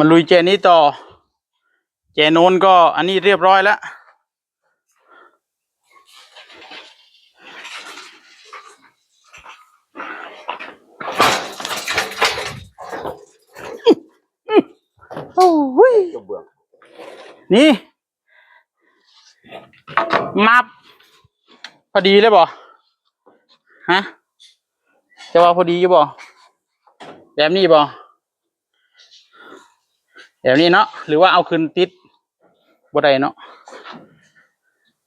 ມາລຸຍແຈນີ້ຕໍ່. ແຈໂນ້ນກໍອັນນີ້ຮຽບຮ້ອຍແລ້ວ. ໂອ້ຍ ກະເບື້ອງ ນີ້ ມາບ ພໍດີເລີຍບໍ່? ຮະ ຈະວ່າພໍດີຢູ່ບໍ່? ແບບນີ້ບໍ່? ແບບນີ້ເນາະ ຫຼືວ່າເອົາຂຶ້ນຕິດບໍ່ໄດ້ເນາະ?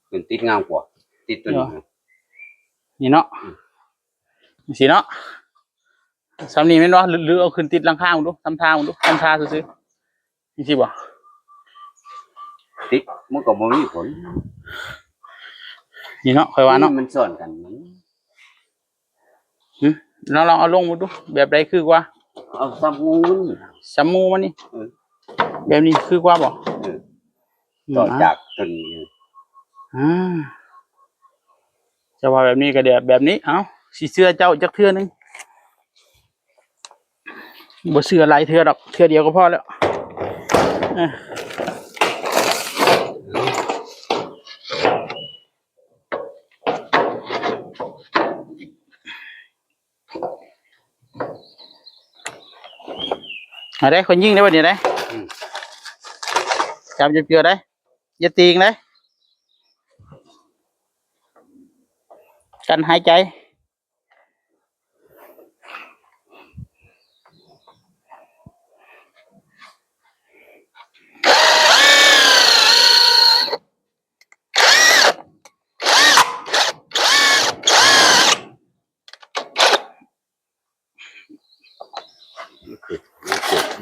ຂຶ້ນຕິດງາມກວ່າ ຕິດຕົວນີ້ ນີ້ເນາະ ອືມ ຈັ່ງຊີ້ເນາະ. ສ່ຳນີ້ແມ່ນບໍ່? ຫຼື ຫຼືເອົາຂຶ້ນຕິດຫຼັງຄາເບິ່ງດູ ຊຳທາເບິ່ງດູ ຊຳທາຊື່ໆ ຈັ່ງຊີ້ບໍ່? ຕິດມັນກໍບໍ່ມີຜົນ ນີ້ເນາະ ຂ້ອຍວ່າເນາະ ມັນຊ້ອນກັນ ຫຶ ລອງ ລອງເອົາລົງເບິ່ງດູ ແບບໃດຄືກວ່າ? ເອົາຊຳງູມັນ ຊຳງູມັນນີ້ ເອີ ແບບນີ້ຄືກວ່າບໍ່? ເອີ ຕໍ່ຈາກຕົ້ນນີ້ ອ່າ ຈະວ່າແບບນີ້ກໍແບບ ແບບນີ້ ເອົ້າ ຊິເຊື່ອເຈົ້າຈັກເທື່ອໜຶ່ງ. ບໍ່ເຊື່ອຫຼາຍເທື່ອດອກ ເທື່ອດຽວກໍພໍແລ້ວ. ເອີ ເອົາເດ້ ຂ້ອຍຍິງໄດ້ບັດນີ້ເດ້ ອືມ ຈັບເຈື່ອໄດ້ ຢ່າຕີງເດ້ ກັນຫາຍໃຈ.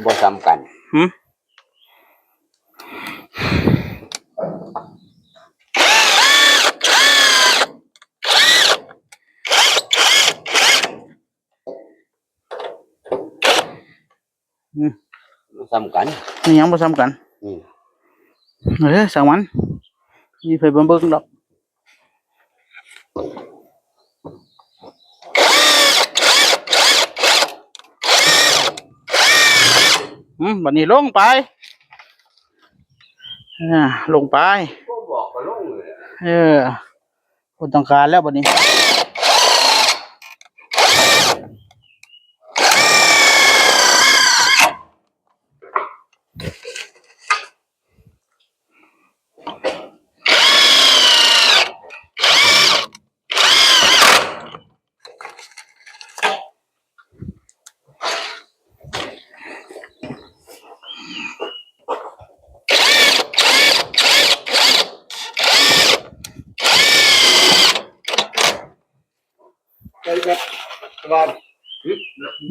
ບໍ່ສ່ຳກັນ ຫື ອືມ ບໍ່ສ່ຳກັນ ອີຫຍັງບໍ່ສ່ຳກັນ? ອືມ ເອີ ຊ່າງມັນ ມີໃຜບໍ່ເບິ່ງດອກ. ອືມ ບັດນີ້ລົງໄປ ອ່າ ລົງໄປ ບໍ່ບອກກໍລົງເລີຍ ເອີ ບໍ່ຕ້ອງການແລ້ວບັດນີ້.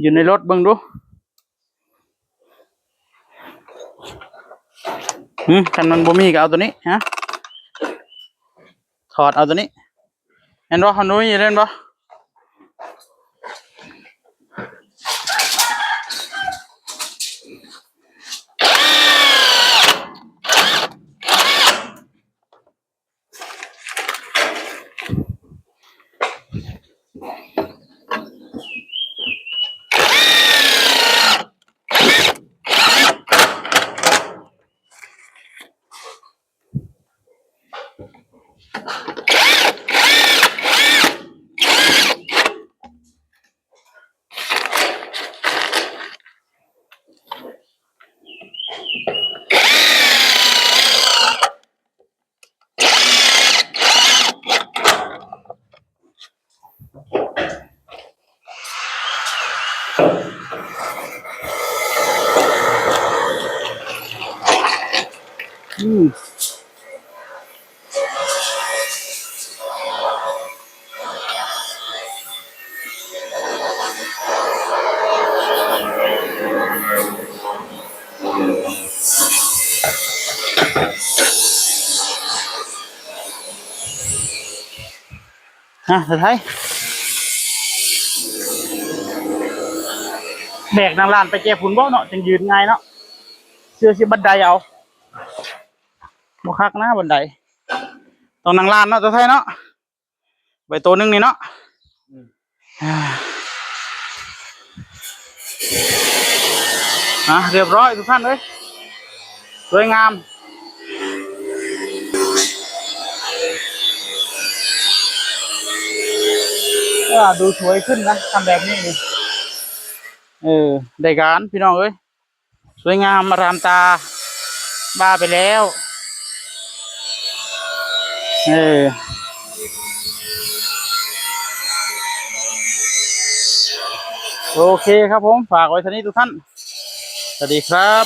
ຢູ່ໃນລົດເບິ່ງດູ. ຫື ຄັນມັນບໍ່ມີກໍເອົາຕົວນີ້ ຮະ ຖອດເອົາຕົວນີ້ ແມ່ນບໍ່? ຄັນບໍ່ມີເດ້ ແມ່ນບໍ່? ຮະ ໄທ ແບກນາງຫຼານໄປແຈພຸ້ນບໍ່ເນາະ ຈັ່ງຢືນງ່າຍເນາະ ເຊື່ອຊິບັນໄດເອົາ ບໍ່ຄັກນະບັນໄດ ຕ້ອງນາງຫຼານເນາະ ຕົວໄທເນາະ. ໄວ້ໂຕໜຶ່ງນີ້ເນາະ ອືມ ອ່າ อ่ะ เรียบร้อยทุกท่านเอ้ย สวยงาม เออ ดูสวยขึ้นนะ ทำแบบนี้นี่ เออ ได้การพี่น้องเอ้ย สวยงามอารามตา ว่าไปแล้ว เออ โอเคครับผม ฝากไว้เท่านี้ทุกท่าน สวัสดีครับ